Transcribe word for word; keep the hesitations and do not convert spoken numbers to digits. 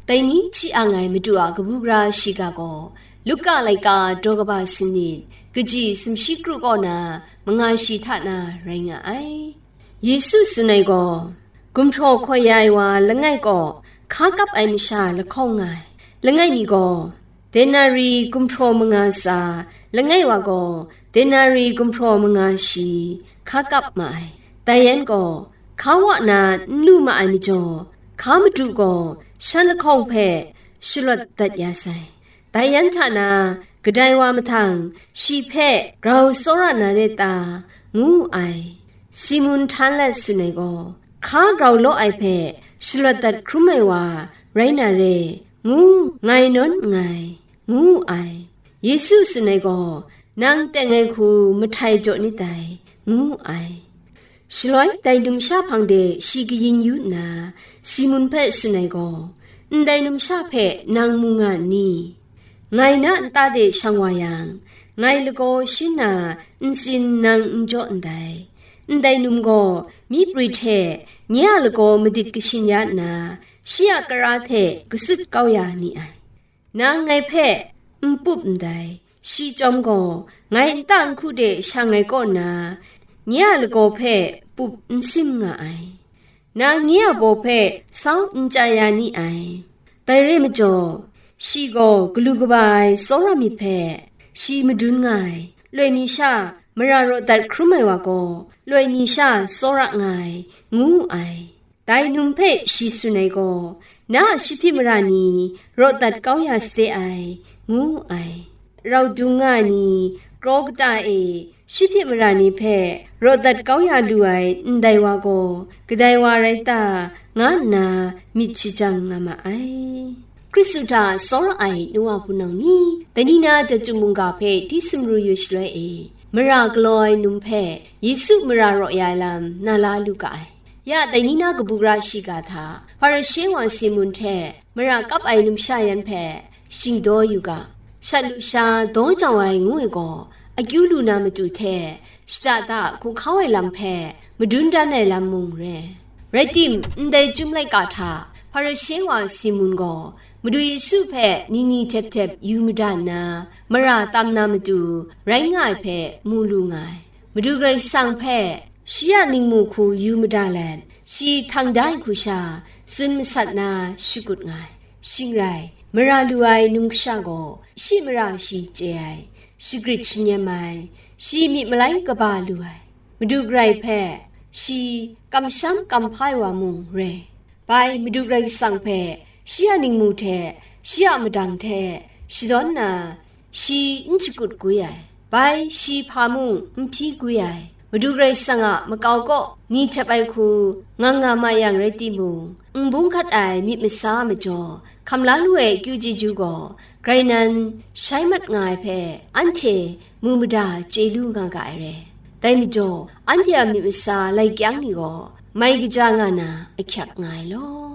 Dai ni hti ang ai Madu a kabu gara shiga gaw, Luka laika daw kaba sanit, kaji sumshi kru kaw na manga shi hta na rai nga ai. Yesu tsun ai gaw, gumhpraw hkaw ya ai wa langai kaw hka kap ai masha lahkawng nga ai. Langai mi gaw, denari gumhpraw manga tsa, langai wa gaw, denari gumhpraw manga shi, hka kap ma ai. Dai yan gaw, hka wa na n lu ma ai majaw, hka madu gaw shan lahkawng hpe shalawt dat ya sai. Dai yan hta na, kadai wa mahtang shi hpe grau tsawra na re ta, ngu wu ai. Simun htan let tsun ai gaw, hka grau law ai hpe shalawt dat hkrum ai wa rai na re, ngu ngai nawn nngai, ngu wu ai. Yesu tsun ai gaw, nang teng ai hku mahtai jaw nit dai, ngu wu ai. Shaloi dai numsha hpang de shi kayin yu nna, Simun hpe tsun ai gaw, ndai numsha hpe nang mu nga n ni? Ngai na nta de shang wa yang, ngai lagaw shin na ntsin nang n jaw ndai. Ndai num gaw myi pri hte nye a lagaw madit kashin ya nna, shi a kara hte kasut kau ya ni ai. Nang ngai hpe n pup ndai, shi chyawm gaw ngai nta nhku de shang ai kaw na, nye a lagaw hpe pup n sim nga ai. Nang nye a baw hpe sau n chya ya ni ai. Dai re majaw, shi gaw galu kaba ai tsawra myit hpe shi madun nga ai. Loi mi sha mara raw dat hkrum ai wa gaw, loi mi sha tsawra nga ai, ngu wu ai. Dai num hpe shi tsun ai gaw, na a shahpit mara ni raw dat kau ya sade ai, ngu wu ai. Rau dung nga ai ni, kraw kata e shahpit mara ni hpe raw dat kau ya lu ai ndai wa gaw, kadai wa rai ta, nga nna myit shajang nga ma ai. Hkristu hta tsawra ai nu wa hpunau ni, dai ni na Chyum mungga hpe di sumru yu shaloi e, mara galaw ai num hpe Yesu mara raw ya ai lam na la lu ga ai. Ya dai ni na kabu gara shiga hta, Hparishe wa Simun hte mara kap ai numsha yan hpe shingdaw yu ga, shat lusha daw jau ai ngu ai gaw, akyu lu na matu hte, shada da hku hkau ai lam hpe madun dan ai lam mung re. Rai tim, ndai Chyum laika hta Hparishe wa Simun gaw Madu Yesu hpe ni ni htep htep yu mada nna, mara tam na matu rai nga ai hpe mu lu nga ai. Madu Karai Kasang hpe shi a ningmu hku yu mada let, shi htang da ai hku sha tsun masat na shakut nga ai. Shing rai, mara lu ai num kasha gaw shi mara shi chye ai, shagrit shanyem ai, shi myit malai kaba lu ai, Madu Karai hpe shi kamsham kamhpa ai wa mung re. Bai Madu Karai Kasang hpe shi a ningmu hte shi a madang hte shadawn na, shi n shakut gwi ai, bai shi hpa mung n hpyi gwi ai, Madu Karai Kasang a makau kaw ni htep ai hku nga nga ma yang rai timung, n bung hkat ai myit masa majaw hkam la lu ai akyu chyeju gaw, grai nan shai mat nga ai hpe anhte mu mada chye lu nga ga ai re. Dai majaw, anhte a myit masa lai kyang ni gaw mai kaja nga na ahkyak nga ai law.